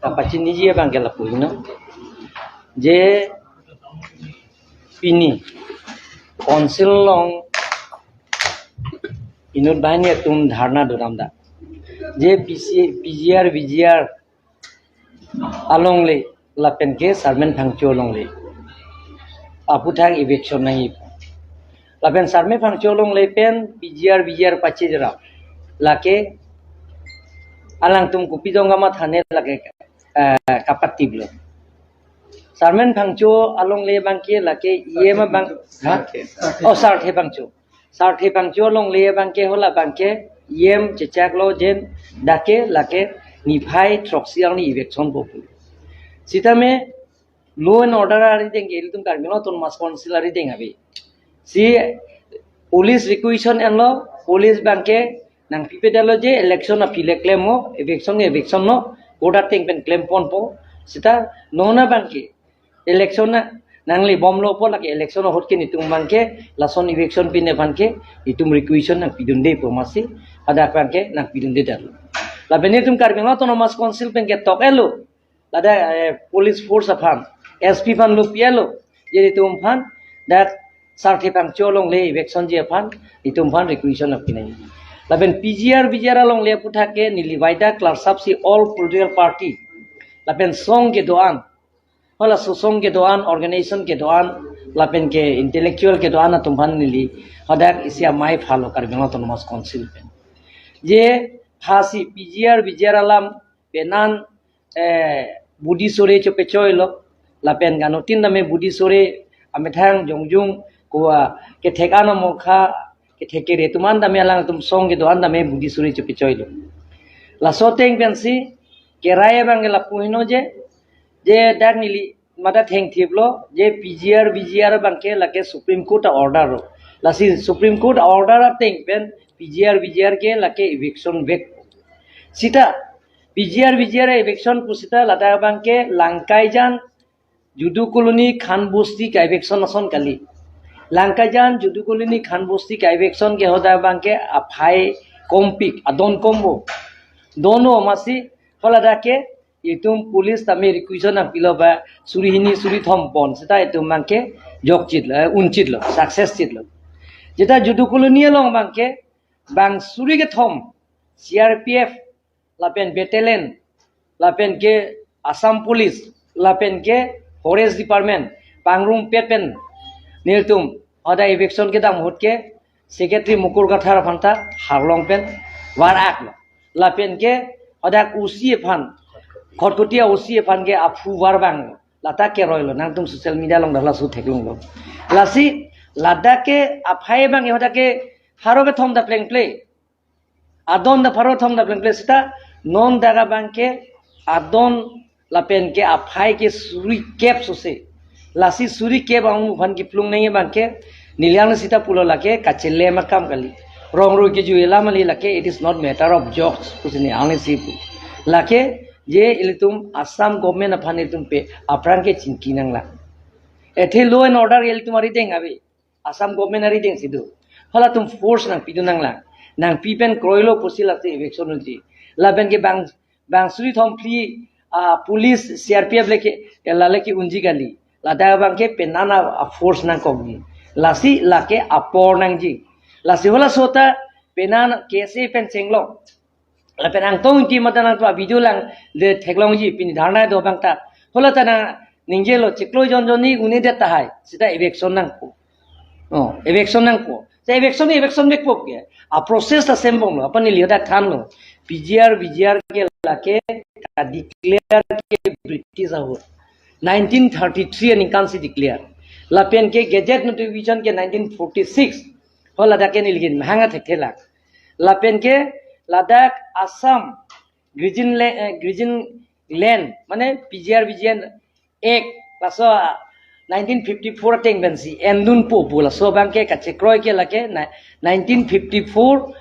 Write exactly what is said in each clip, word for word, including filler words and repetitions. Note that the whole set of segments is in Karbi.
kapachiniji abang ke lapu heno. Je pini council along inut banghini atum dharna dodamdak. Je P C, P G R, V G R alongle lapen ke Sarmen Phangcho alongle aphuthak eviction nangji. Lapen Sarmen Phangcho alongle pen P G R, V G R pachejra. Lake alangtum kopi dong kamathane lake, eh, kapatiplo. Sarmen Phangcho alongle abang ke lake E M abang, ha? Oh, Sarthe Phangcho. Sarthe Phangcho alongle abang ke hala abang ke E M chechaklo, jen dak ke lake niphai throksi arni eviction po pu. Sitame law and order arideng ke ilitum Karbi Anglong Autonomous Council arideng ave. Si police requisition enlo, police abang ke nangpipedetlo je election aphi le klemnon, eviction eviction non, court ateng pen klemponpo. Sita non abang ke election na nanglebomlo pu lake election ahut ke netum abang ke lason eviction pine aphan ke netum requisition nangpidunde pu masi, hadak abang ke nangpidundedetlo. Lapen netum Karbi Anglong Autonomous Council pen ketok-etlo, ladak, eh, police force aphan, S P aphan lo pi-etlo, je netum aphan dak Sarthe Phangcho alongle eviction ji aphan netum aphan requisition nangpinangji. Lapen P G R, V G R alongle aphuthak ke neli vaida klarsa si all political party lapen song kedo-an, hala sosong kedo-an, organization kedo-an, lapen ke intellectual kedo-an atum aphan neli hadak isi amei phalo Karbi Anglong Autonomous Council pen. Je phasi P G R, V G R alam penan, eh, budi sore chopechoilo, lapen ganutin dame budi sore amethang jongjung kowa kethek anamokha, kethek kere atum an dame alangtum song kedo-an dame budi sore chopechoilo. Laso ateng pensi kerai abang ke lapu heno je, je dak neli mada thengthiplo je P G R, V G R abang ke lake Supreme Court a-order lo. Lasi Supreme Court a-order ateng pen P G R, V G R ke lake eviction vek. Sita P G R, V G R eviction pu sita ladak abang ke Langkaijan Judu Colony Khan Bosti ka-eviction ason kali. Langkaijan Judu Colony Khan Bosti ka-eviction ke hadak abang ke aphai kompik, adon kompo. Dono masi, hala dak ke itum police tame requisition nangpilo ba suri hini suri thom pon sita itum abang ke jokchitlo, eh, unchitlo, success chitlo. Jeta Judu Colony along abang ke bang suri kethom C R P F lapen battalion lapen ke Assam Police lapen ke Forest Department pangrumpet pen nelitum hadak eviction kedam ahut ke Secretary Mukul Kathar aphan ta harlong pen var-aklo. Lapen ke hadak O C aphan, Khatkhati a-O C aphan ke aphu var vanglo. Lata keroilo, nangtum social media along dak laso theklonglo. Lasi ladak ke aphai abang ke hadak ke pharo kethom ta plengple. Adon ta pharo kethom ta plengple sita non dak abang ke adon lapen ke aphai ke suri kep sose. Lasi suri kep amu aphan kiplung nangji abang ke neli ang sita pulo lake kachelem akam kali. Rong roi kejui alam kali lake, it is not matter of jokes pusi neli ang si pu. Lake je ilitum Assam government aphan ilitum pe aphrang ke chingki nanglang. Athe law and order ilitum arideng ave. Assam government arideng si do. Halatum force nangpidun nanglang. Nangpi pen kroilo pusi lasi eviction unji. Lapen ke bang, bang suri thom phli, ah, police C R P F lake, lale ke unji kali. Ladak abang ke penan a-force nangkokji. Lasi lake apor nangji. Lasi halaso ta penan K S A pen chenglok. Lapen Angtong Engti mate nangtum a-video lang le theklongji pini dharna do abang ta. Hala ta nangningje lo chiklo jon jon ni une det tahai. Sita eviction nangpo. Oh, eviction nangpo. Sita eviction, eviction vekpo ke. A-process ta sembomlo. Apani liho ta thanlo. P G R, V G R ke lake ka-declare ke British ahut. Nineteen thirty-three aningkan si declare. Lapen ke gazette notification ke nineteen forty-six. Hala dak ke nelihin mahanga thekthe lang. Lapen ke ladak Assam Grazing La-, eh, Grazing Land, mane P G R V G R Act, laso, ah, nineteen fifty-four ateng pensi endunpo pu laso abang ke kachekroi ke lake na-, nineteen fifty-four,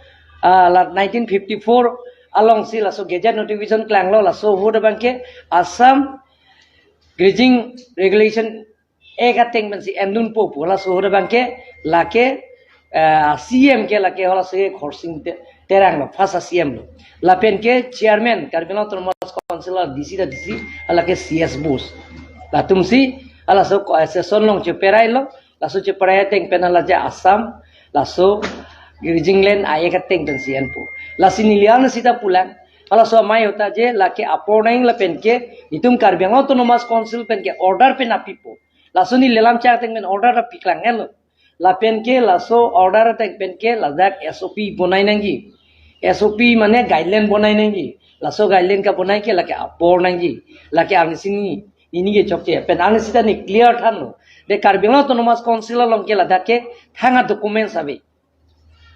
ah, la nineteen fifty-four along si laso gazette notification klanglo, laso ahut abang ke Assam Grazing Regulation Act ateng pensi endunpo pu laso ahut abang ke lake, eh, C M ke lake halaso ke Khorsing Te-, Terang lo, first a-C M lo. Lapen ke chairman Karbi Anglong Autonomous Council a D C ta D C, hala ke C S Bose. Latumsi, halaso ko association along cheperailo, laso cheperai ateng pen hala je Assam, laso Grijingland ayek ateng pensi enpo. Lasi neli an sita pulang, halaso amei ahut ta je lake apor nang lapen ke, itum Karbi Anglong Autonomous Council pen ke order pen apipo. Laso neli alam chak ateng pen order ta piklang-etlo. Lapen ke laso order ateng pen ke ladak S O P bonai nangji. S O P mane guideline bonai nangji. Laso guideline kabonai ke lake apor nangji. Lake arnisi ni, neli ke chokche. Pen arnisi ta neli clear thanlo. De Karbi Anglong Autonomous Council along ke ladak ke thang a-documents ave.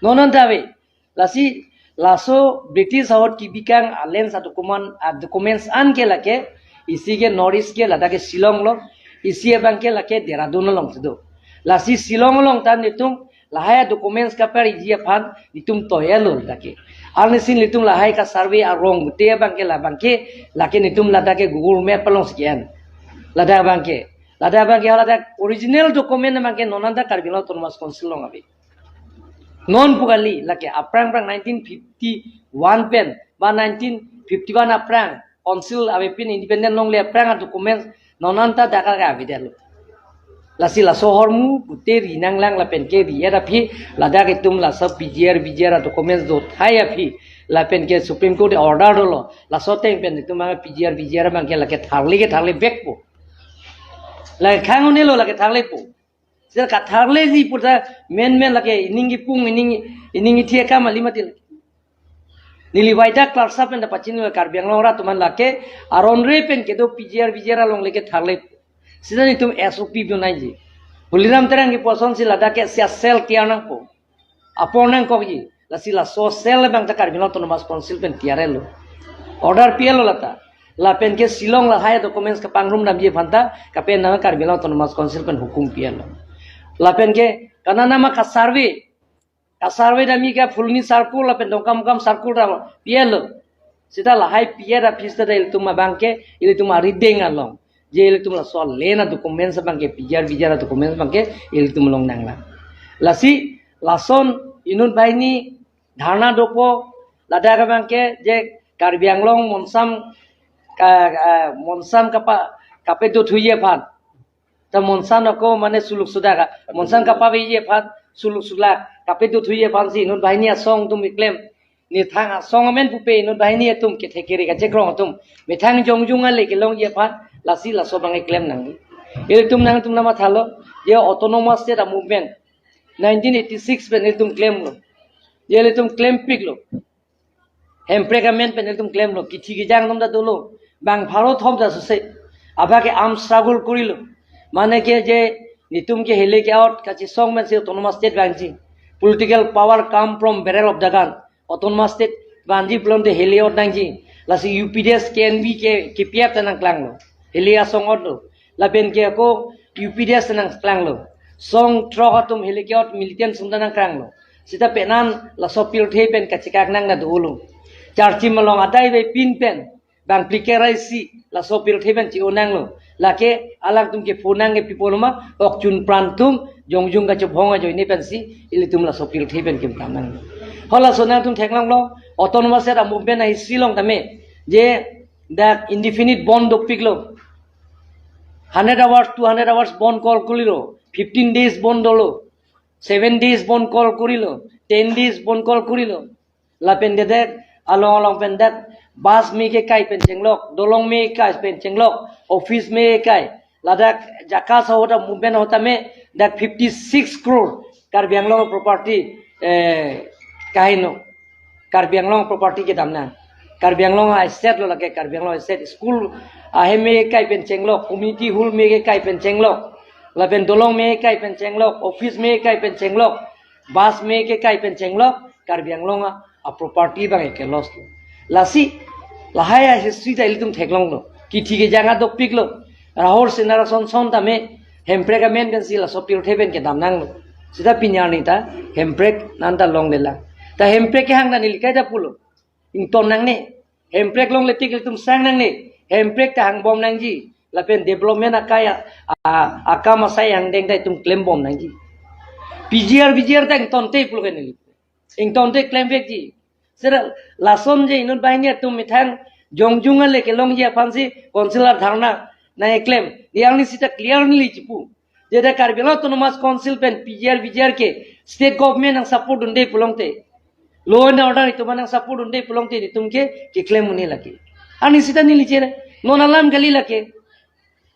Non an ta ave. Lasi laso British ahut kibikang a-lands a-document, a-documents an ke lake, isi ke North East ke ladak ke Shillong lo, isi abang ke lake Dehradun along si do. Lasi Shillong along ta netum lahai a-documents kapariji aphan netum toilo ladak ke. Arnisi netum lahai ka-survey arong bute abang ke labang ke, lake netum ladak ke Google Map alongsi ke-en. Ladak abang ke, ladak abang ke, ladak original document abang ke non an ta Karbi Anglong Autonomous Council along ave. Non pu kali, lake aphrang aphrang nineteen fifty-one pen, ba nineteen fifty-one aphrang, council avepin independent longle aphrang a-documents non an ta dak ke avedetlo. Lasi laso ahormu pute ri nanglang lapen ke ri-et aphi, ladak itum laso P G R, V G R a-documents do thai aphi, lapen ke Supreme Court order dolo, laso ateng pen itum abang P G R, V G R abang ke lake tharle ke tharle vekpo. Lake khang un-elo lake tharlepo. Sir katharleji pu ta men men lake ining kipung, ining, ining ithi akam kali mati. Neli waida klarsa pen ta pachini Karbi Anglong arat atum an lake aron re pen kedo P G R V G R along lake tharle. Sita netum S O P bonaiji. Tuliram Terang kipu asonsi ladak ke sia cell tiar nangpo. Apor nangkokji. Lasi laso cell abang ta Karbi Anglong Autonomous Council pen tiar-etlo. Order pi-etlo lata. Lapen ke Shillong lahai documents kapangrum damji aphan ta, kape nang Karbi Anglong Autonomous Council pen hukum pi-etlo. Lapen ke kanana ma ka-survey, ka-survey damji ke Phuloni circle lapen Dongkamukam circle ta pi-etlo. Sita lahai pi-et aphi sita ilitum abang ke, ilitum arideng along. Je ilitum laso lena documents abang ke, P G R, V G R documents abang ke, ilitum along nanglang. Lasi, lason inut banghini dharna dopo, ladak abang ke, je Karbi Anglong monsam, ka, ka, monsam kapa, kapedo thuji aphan. Ta monsam ako mane suluk sudak, monsam kapaveji aphan, suluk sulak, kapedo thuji aphansi inut banghini asong atum keklem. Methang asong amen pupe inut banghini atum kethe kere kachekrong atum. Methang jongjung ale kelongji aphan lasi laso abang keklem nangji. Ilitum nangtum namathalo, je autonomous state a-movement nineteen eighty-six pen ilitum klemlo. Je ilitum klempiklo. Hemprek amen pen ilitum klemlo. Kithi kejang atum ta dolo. Bang pharo thom ta sose. Abang ke arm struggle korilo. Mane ke je netum ke heli ke-ot kachesong pensi autonomous state vangji. Political power come from barrel of the gun. Autonomous state vanji pulote heli ot nangji. Lasi U P D S, K N V ke, K P F ta nangklanglo. Heli asong otlo. Lapen ke ako U P D S ta nangklanglo. Song throk atum heli ke-ot militant sung ta nangklanglo. Sita penan laso pirthe pen kachekak nang na dolo. Charchim along adai avepin pen bang plike raisi laso pirthe pen chi-o nanglo. Lake alangtum ke phonang ke pi pulo ma, okchun pran atum jongjung kachobhong ajoine pensi ilitum laso pirthe pen kim tam nanglo. Hala so nangtum theklonglo, autonomous state a-movement a-history along tame, je dak indefinite bandh dopiklo. Hundred hours, two hundred hours bandh call korilo, fifteen days bandh dolo, seven days bandh call korilo, ten days bandh call korilo. Lapen dedet along along pen dak bus me kekai pen chenglok, dolong me kekai pen chenglok, office me kekai. Ladak Jakka Sahu ta movement ahut tame dak fifty-six crore Karbi Anglong property, eh, kaheno. Karbi Anglong property kedam nang. Karbi Anglong a-asset lo lake, Karbi Anglong a-asset, school ahem me kekai pen chenglok, community hall me kekai pen chenglok, lapen dolong me kekai pen chenglok, office me kekai pen chenglok, bus me kekai pen chenglok, Karbi Anglong a, a-property abang ke loss lo. Lasi, lahai a-history ta ilitum theklonglo. Kithi kejang a dopiklo. Rahul Singh Rana Johnson tame, Hemprek amen pensi laso pirthe pen kedam nanglo. Sita pini arni ta, Hemprek nanta longlelang. Ta Hemprek kehang ta neli kaita pulo. Ington nangne. Hemprek longle tik ilitum sang nangne. Hemprek ta hangbom nangji. Lapen development akai a, a, akam asai angdeng ta itum klembom nangji. P G R, V G R ta ingtonte pulo ke neli. Ingtonte klemvekji. Sir, lason je inut banghini atum methang jongjung ale kelongji aphansi council adharna nangkeklem. Yang ni sita clear neli chipu. Jeda Karbi Anglong Autonomous Council pen P G R, V G R ke state government nangsupport dunde pulote, law and order itum nangsupport dunde pulote itum ke keklem un-e lake. Ani sita neli chere. Non alam kali lake.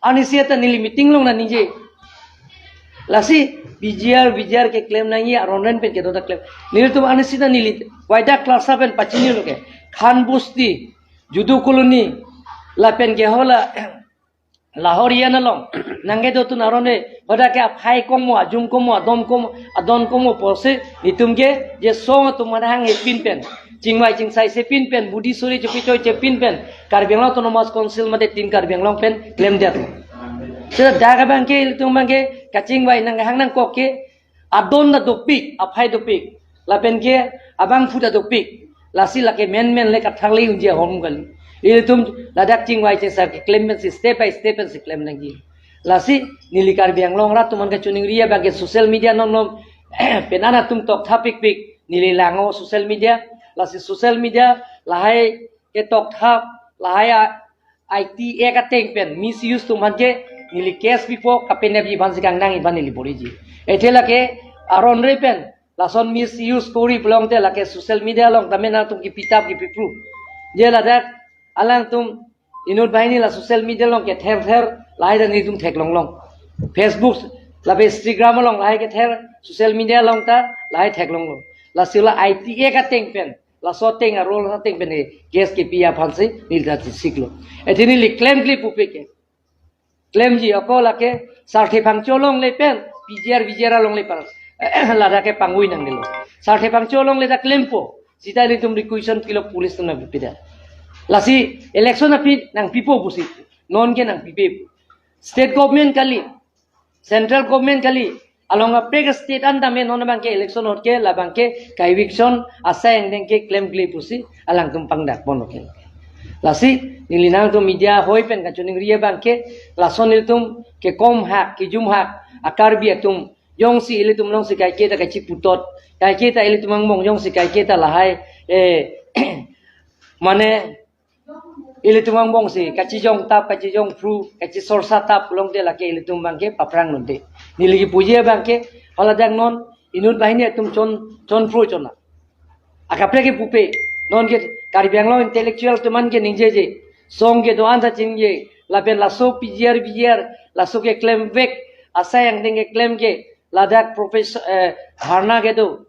Ani sita neli meeting along nangningjelo. Lasi P G R, V G R keklem nangji aron ren pen kedo ta klem. Nelitum ani sita neli waida klasa pen pachinilo ke. Khan Bosti, Judu Colony, lapen ke hala Lahorian along nangkedotun aron e, hadak ke aphai komo, ajung komo, adom komo, adon komo pusi itum ke je song atum mane hanghe pin pen, chingvai chingsai se pin pen, budi suri chepi choi che pin pen, Karbi Anglong Autonomous Council mate Team Karbi Anglong pen klemdet. Seta dak abang ke ilitum abang ke kachingvai nanghang nangkok ke adon ta dopik, aphai dopik, lapen ke abangphu ta dopik. Lasi lake menmen le kathak le unji ahormu kali. Ilitum ladak chingvai chingsai keklem pensi step by step pensi klem nangji. Lasi neli Karbi Anglong arat atum aphan kachiningri abang ke social media non non penang atum tokthap pikpik, neli lang-o social media. Lasi social media lahai ketoktha, lahai a I T Act ateng pen misuse atum aphan ke neli case pipo, kapenapji aphansi kangnang aphan neli boriji. Athe lake aron re pen lason misuse kori pulote lake social media along tame nangtum kipi tap kipi pru. Je ladak alangtum inut banghini la social media along kether ther lahai ta nelitum theklong long. Facebook lapen Instagram along lahai kether, social media along ta lahai theklong long. Lasi la I T Act ateng pen, laso ateng a-rule ateng pen ke case kepi aphansi neli ta chisiklo. Athe neli klemkle pupe ke. Klemji ako lake Sarthe Phangcho along le pen, P G R, V G R along le pen. Ladak ke pangui nangdelo. Sarthe Phangcho along le ta klempo. Seta ilitum requisition pilo police atum nangpipida. Lasi election aphi nangpipo pusi. Non ke nangpipe. State government kali, central government kali, along kaprek state an tame non abang ke election ahut ke labang ke ka-eviction asai angdeng ke klemkle pusi alangtum pangdak pon oke. Lasi neli nangtum media hoi pen kachiningri abang ke lason ilitum kekom hak, kejum hak a-Karbi atum jongsi ilitum alongsi kaike ta kachiputot, kaike ta ilitum angbong jongsi kaike ta lahai, eh, mane ilitum angbong si kachijong tap, kachijong pru, kachisorsa tap pulote lake ilitum abang ke paphrang nunde. Neli kipuji abang ke, haladak non inut banghini atum chon, chon pru chona. Akaprek ke pupe, non ke Karbi Anglong intellectual atum aphan ke ningjeje. Song kedo-an ta chingje, lapen laso P G R, V G R, laso keklemvek asai angdeng keklem ke, ladak professor, eh, dharna kedo,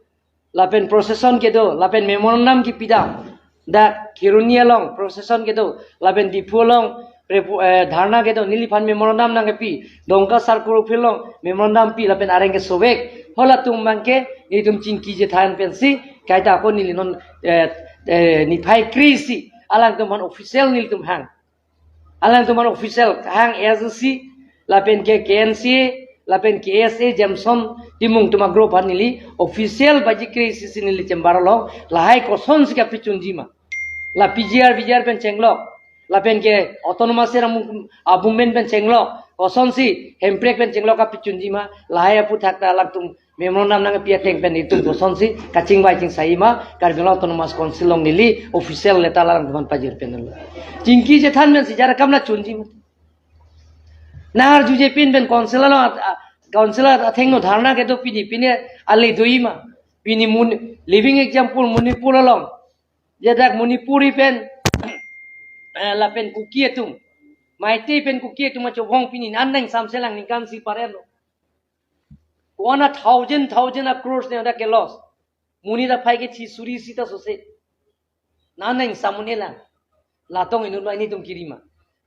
lapen procession kedo, lapen memorandum kipidam. Dak Kheroni along procession kedo, lapen Diphu along prepu-, eh, dharna kedo, neliphan memorandum nangkepi, Dongka Circle Office along memorandum pi, lapen areng kesovek. Halatum abang ke nelitum chingki chethan pensi, kaita ako neli non, eh, eh, niphai kre-isi alangtum aphan official nelitum hang. Alangtum aphan official hang A S D C, lapen ke K N C A, lapen K S A, Jameson Timung atum a-group aphan neli official baji kre-isi si neli chamber along lahai kosonsi kapachunji ma. La P G R, V G R pen chenglok, lapen ke autonomous area mu-, a-movement pen chenglok, kosonsi hemprek pen chenglok kapachunji ma, lahai aphuthak ta alangtum memorandum nangpi ateng pen itum kosonsi kachingvai chingsai ma, Karbi Anglong Autonomous Council along neli official letter alangtum aphan pajir pen lo. Chingki chethan pensi jara kam la chunji ma. Nangarjuje pin pen council along at-, a-, council athengno dharna kedo pini, pini ale do-i ma. Pini mun-, living example Manipur along. Jadak Manipuri pen, eh, lapen Kuki atum, Meitei pen Kuki atum achobong pini an nangsamselang ningkan isi parlo. One a thousand, thousand a crores ne dak ke loss. Monit aphai ke thi suri sita sose. An nangsam un-elang. Latum inut banghini atum kiri ma.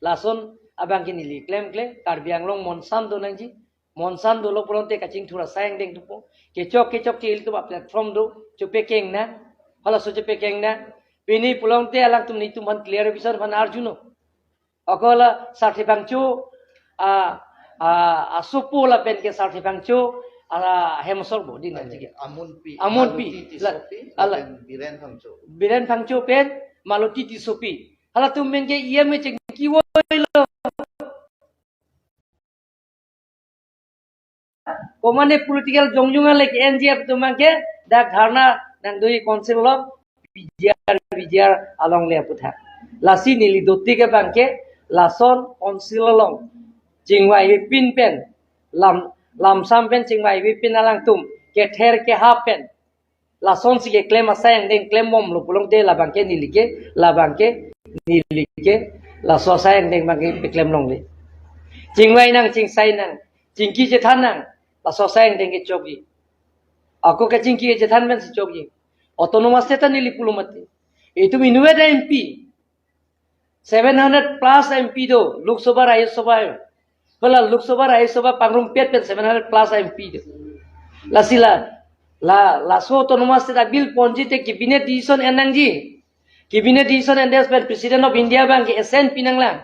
Lason abang ke neli klemkle, Karbi Anglong monsan do nangji. Monsan dolo pulote kachingthur asai angdeng thupo. Kechok kechok ke ilitum a-platform do, chepekeng nang. Halaso chepekeng nang. Pini pulote alangtum nelitum aphan clarification aphan arjunon. Ako la Sarthe Phangcho, a, a, asopo lapen ke Sarthe Phangcho, a, hemsor bo din. Amunpi. Amunpi. Maloti Tissopi, la, ala. Lapen Biren Phangcho. Biren Phangcho pen Maloti Tissopi. Halatum pen ke E M A chingki voilo. Komane political jongjung ale ke N G F atum abang ke dak dharna nangdo-i council along. P G R, V G R alongle aputhak. Lasi neli dotik abangke lason council along chingvai pin pen, lam, lamsam pen chingvai pin alangtum kether kehap pen lasonsi keklem asai angdeng klembomlo pulote labangke neli ke, labangke neli ke laso asai angdeng abangke peklem longle. Chingvai nang, chingsai nang, chingki chethan nang, laso asai angdeng ke chokji. Ako kachingki kachethan pensi chokji. Autonomous state ta neli pulo mati. Itum inutvet M P, seven hundred plus M P do, Lok Sabha, Rajya Sabha. Hala Lok Sabha, Rajya Sabha pangrumpet pen seven hundred plus M P do. Lasi la, la, laso autonomous state a-bill ponji te cabinet decision en nangji. Cabinet decision endet pen President of India abangke assent pi nanglang.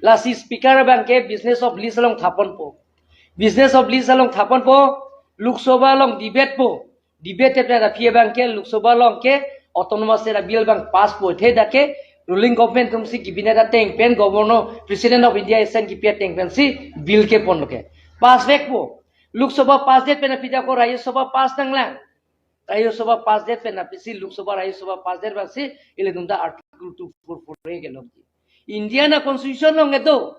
Lasi speaker abangke business of list along thaponpo. Business of list along thaponpo, Lok Sabha along debate po. Debate pen aphi abangke Lok Sabha along ke autonomous state a-bill abang pass po, the dak ke ruling government atumsi cabinet ateng pen governor, President of India assent kipi ateng pensi bill ke ponlo ke. Pass vekpo. Lok Sabha pass det pen aphi dak ko Rajya Sabha pass nanglang. Rajya Sabha pass det pen aphisi Lok Sabha, Rajya Sabha pass det abangsi ilitum ta Article two four four A kelongji. Indian a-constitution along kedo.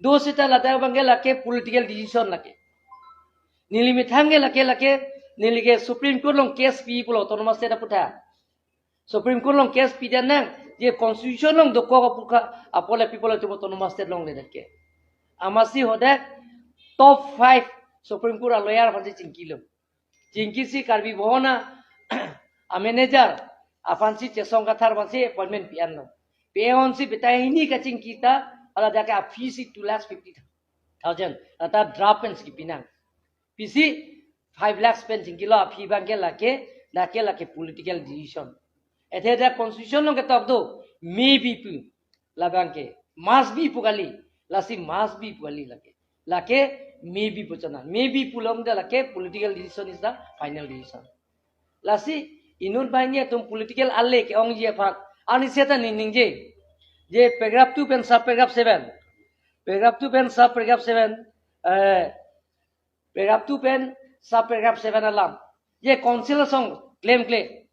Do seta ladak abangke lake political decision lake. Neli methang ke lake, lake, neli ke Supreme Court along case pi pulo autonomous state aputhak. Supreme Court along case pidet nang, je constitution along dokok aputhak, apot le people atum autonomous state longledet ke. Amatsi hadak top five Supreme Court a-lawyer aphansi chingkilo. Chingkisi Karbi Bhawan a, a-manager aphansi Chesong Kathar aphansi appointment pi-anlo. Pi-ansi betai hini kachingki ta, hala dak ke a-fee si two lakhs fifty thousand, ata draft pensi kipi nang. Pisi five lakhs pen chingkilo a-fee abangke lake, dak ke lake political decision. Athe dak constitution along ketok do, maybe pu. Labangke must be pu kali, lasi must be pu kali lake. Lake maybe pu chana. Maybe pulote lake political decision is the final decision. Lasi inut banghini atum political ale ke-ongji aphan, ani seta ningje. Je paragraph two pen sub paragraph seven. Paragraph two pen sub paragraph seven. Eh, paragraph two pen sub paragraph seven alam. Je council asong klemkle.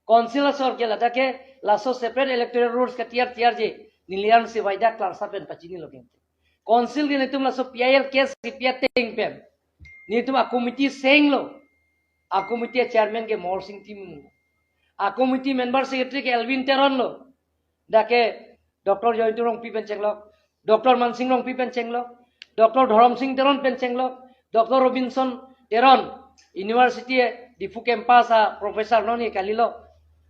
Council asong ke ladak ke laso separate electoral rules katiar tiarji. Neli ansi waida klangsam pen pachinilo ke. Council ke nelitum laso P I L case kipi ateng pen, nelitum a-committee senglo. A-committee chairman ke Morsing Timung. A-committee member secretary ke Elwin Teron lo. Dak ke Doctor Jayanta Rongpi pen chenglok, Doctor Mansing Rongpi pen chenglok, Doctor Dhorom Sing Teron pen chenglok, Doctor Robinson Teron, University Diphu campus a-professor non ye kalilo.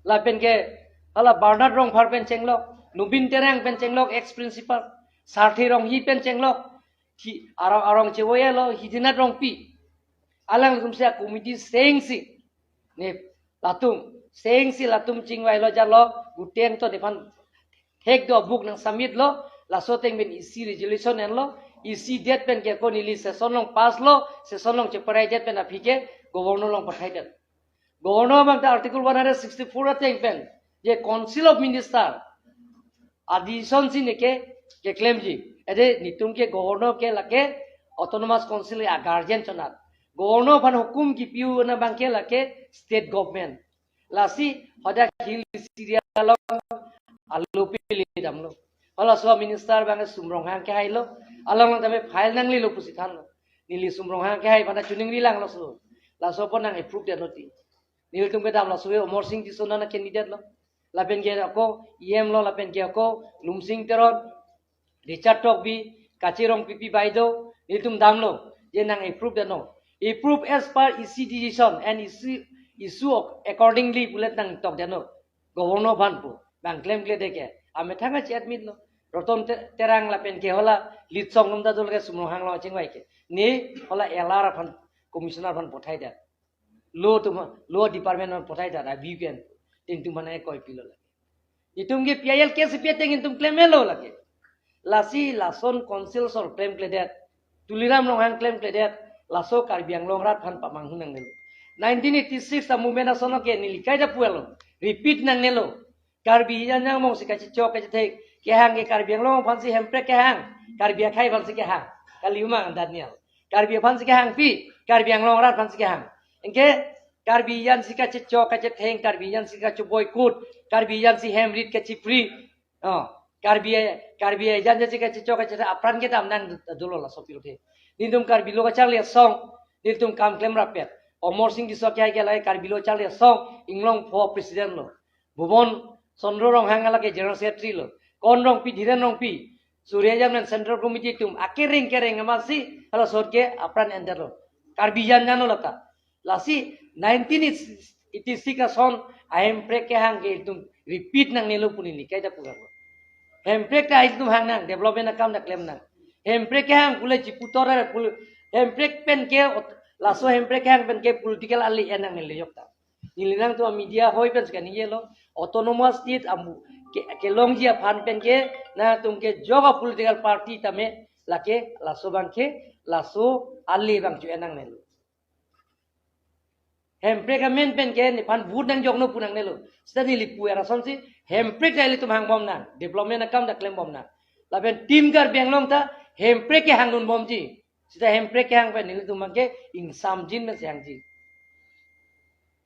Lapen ke hala Bernard Rongphar pen chenglok, Nobin Terang pen chenglok, ex principal, Sarthi Ronghi pen chenglok, hi arong arong chevoyelo, Hidinath Rongpi. Alangtum si a-committee sengsi, ne, latum sengsi latum chingvailo jalo, guteng to nephan thek do book nang submit lo, laso ateng pen isi resolution enlo, isi det pen ke ko neli session along pass lo, session along cheparai det pen aphi ke governor along pathaidet. Governor abang ta Article one hundred sixty-four ateng pen, je Council of Minister a-decision si neke keklemji. Ede nelitum ke governor ke lake Autonomous Council a-guardian chonat. Governor aphan hukum kipi-un abang ke lake state government. Lasi hadak hill area along alo pili damlo. Halaso a-minister abang Sum Ronghang kehailo. Along lang tame file nanglelo pusi thanlo. Neli Sum Ronghang kehai aphan ta choningri langlo so. Laso apot nang approve det noti. Nelitum kedam laso Amarsing Tisso nana candidate lo. Lapen ke ako E M lo, lapen ke ako Lumsing Teron, Richard Tokbi, Kache Rongpipi baideo, nelitum damlo, je nang approve det non. Approve as per isi decision and isi, issue accordingly pulet nangtok det non. Governor aphan pu, bang klemkledet ke. Amethang achi admit lo. Roton Te-, Terang lapen ke hala Litsong Lumda dol ke Sum Ronghang lo chingvai ke. Ne hala L R aphan, commissioner aphan pathaidet. Law atum, law department aphan pathaidet, a-V P N. Nelitum aphan ekoi pilo lake. Itum ke P I L case kipi ateng itum klemlo lake. Lasi lason council asong klemkledet. Tuliram Ronghang klemkledet. Laso Karbi Anglong arat aphan pamanghu nangnelo. Nineteen eighty-six a-movement ason ke neli kaita pulo. Repeat nangnelo. Karbi hijan jang mong si kachichok kachithek. Kehang ke Karbi Anglong aphansi Hemprek kehang. Karbi akhei aphansi kehang. Kali ma Daniel. Karbi aphansi kehang pi. Karbi Anglong arat aphansi kehang. Anke Karbi jan si kachechok kachetheng, Karbi jan si kacho-boycott, Karbi jan si hem rit kachipri. Oh, Karbi, Karbi jan si kachechok kachetheng apran kedam nang dolo laso pirthe. Nelitum Karbi Lo Kacharli Asong, nelitum kam klem rapet. Amarsing Tisso ke lahai ke lahai Karbi Lo Kacharli Asong, Inglongpho president lo. Bhuban Chandra Ronghang lake general secretary lo. Kon Rongpi, Dhiren Rongpi, Surya Jamnen central committee atum akereng kereng amatsi halaso ahut ke apran endetlo. Karbi jan jan lo lata. Lasi nineteen eighty-six ason ahemprek kehang ke itum repeat nangnelo pu neli kaita pulo. Hemprek ta itum hang nang, development akam ta klem nang. Hemprek kehang pule chiputor pule, hemprek pen ke ot-, laso hemprek kehang pen ke political ali en nangnelo jokta. Neli nangtum media ahoi pen si kaningje lo, autonomous state amu ke, kelongji aphan pen ke nangtum ke jok a-political party tame lake laso abang ke, laso ali abang chu en nangnelo. Hemprek amen pen ke nephan vote nangjoknon pu nangnelo. Seta neli pu era asonsi hemprek ta ilitum hangbom nang, development akam ta klembom nang. Lapen Team Karbi Anglong ta hemprek kehang dunbomji. Seta hemprek kehang pen nelitum abang ke ingsamjin pen si hangji.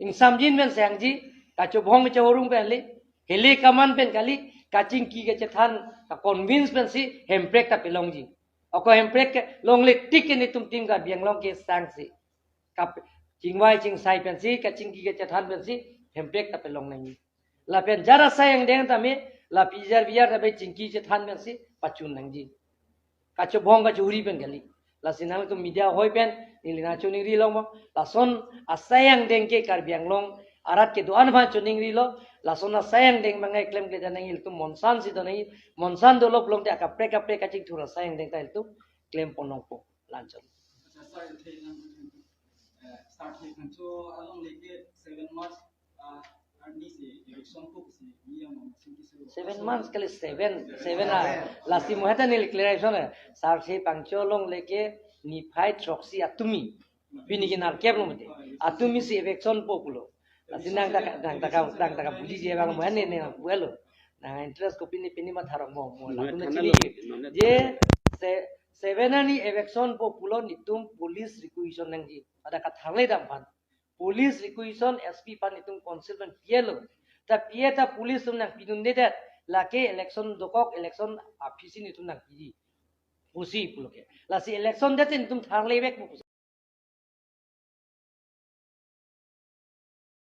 Ingsamjin pen si hangji, kachobhong kachorung pen kali, hile kaman pen kali, kachingki kachethan, ka-convince pensi hemprek ta pelongji. Ako hemprek kelongle tik ke nelitum Team Karbi Anglong ke sangsi. Kap-, chingvai chingsai pensi, kachingki kachethan pensi, hemprek ta pelong nangji. Lapen jara asai angdeng tame, la pijar bijar tame chingki chethan pensi, pachun nangji. Kachobhong kachori pen kali. Lasi nangtum media ahoi pen, neli nangchoningri longpo. Lason asai angdeng ke Karbi Anglong arat kedo-an aphan choningrilo. Lason asai angdeng abang ke klem kejang nangji, ilitum monsan si do nangji. Monsan dolo pulote akaprek kaprek kachingthur asai angdeng ta ilitum klempon longpo. Lanchon. Acha, sir, the, eh, start he kancho along leke seven March, ah, arni si election ko si ni yang masing kisu. Seven months kali, seven, seven ah. Lasi mo heta neli clarification eh. Sar si pangcho along leke niphai throksi atumi. Pini ke nerkep lo mati. Atumi si eviction po pulo. Lasi nang taka, nang taka, nang taka buliji abang mo ne ne nang pulo. Nang interest ko pini pini matharok mo mo. Mo latum thana chini lo, nonne je thana. Se-, seven arni eviction po pulo nelitum police requisition nangji. Ada katharle dam aphan. Police requisition S P aphan nelitum council pen pilo. Ta pi-e ta police atum nangpidundedet. Lake election dokok, election aphisi nelitum nangpiji pusi pulo ke. Lasi election det nelitum tharlevek pu pusi.